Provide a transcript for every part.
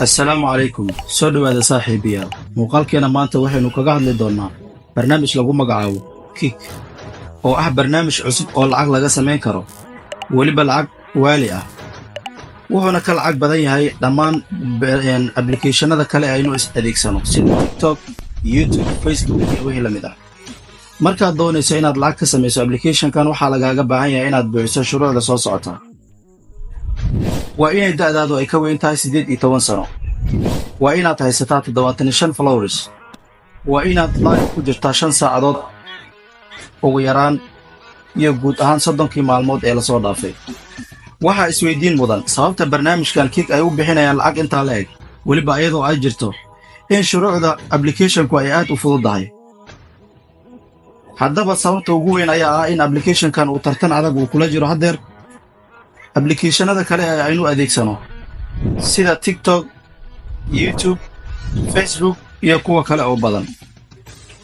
Assalaamu calaykum, soo dhowaada saaxiibayaal. Muuqaalkeena maanta waxaynu kaga hadli doonnaa barnaamij lagu magacaabo Kick, oo ah barnaamij cusub oo lacag laga samayn karo, weliba lacag waali ah. Wuxuuna ka lacag badan yahay dhammaan applicationada kale aynu is adeegsano, sida TikTok, YouTube, Facebook iyo wixii la mid ah. Markaad doonayso inaad lacag ka samayso applicationkan, waxaa lagaaga baahan yahay inaad buuxiso shuruucda soo socota. Waa inay da'daadu ay ka weyn tahay 18 sano. Waa inaad haysataa 75 followers. Waa inaad live ku jirtaa 5 saacadood ugu yaraan iyo guud ahaan 30-kii maalmood ee lasoo dhaafay. Waxaa isweydiin mudan sababta barnaamijkan Kick ay u bixinayaan lacag intaa la eg, weliba iyadoo ay jirto in shuruucda applicationku ay aad u fududahay. Haddaba, sababta ugu weyn ayaa ah in applicationkan uu tartan adag uu kula jiro haddeer applicationada kale ee aynu adeegsano, sida TikTok, YouTube, Facebook iyo kuwa kale oo badan.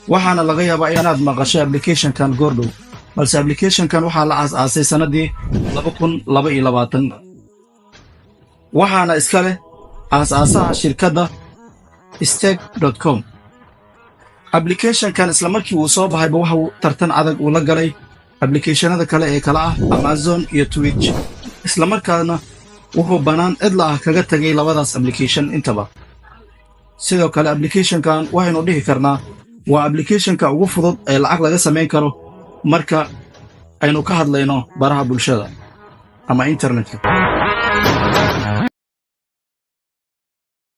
Waxaana laga yaabaa inaad maqashay applicationkan goordhow, balse applicationkan waxaa la aas-aasay sannaddii 2022, waxaana iska leh aas-aasaha shirkadda Stake.com. Applicationkan isla markii uu soo baxayba waxa uu tartan adag uu la galay applicationada kale ee kala ah Amazon iyo Twitch, isla markaana wuxuu bannaan cidla ah kaga tegay labadaas application intaba. Sidoo kale, applicationkan waxaynu dhihi karnaa waa applicationka ugu fudud ee lacag laga samayn karo marka aynu ka hadlayno baraha bulshada ama internetka.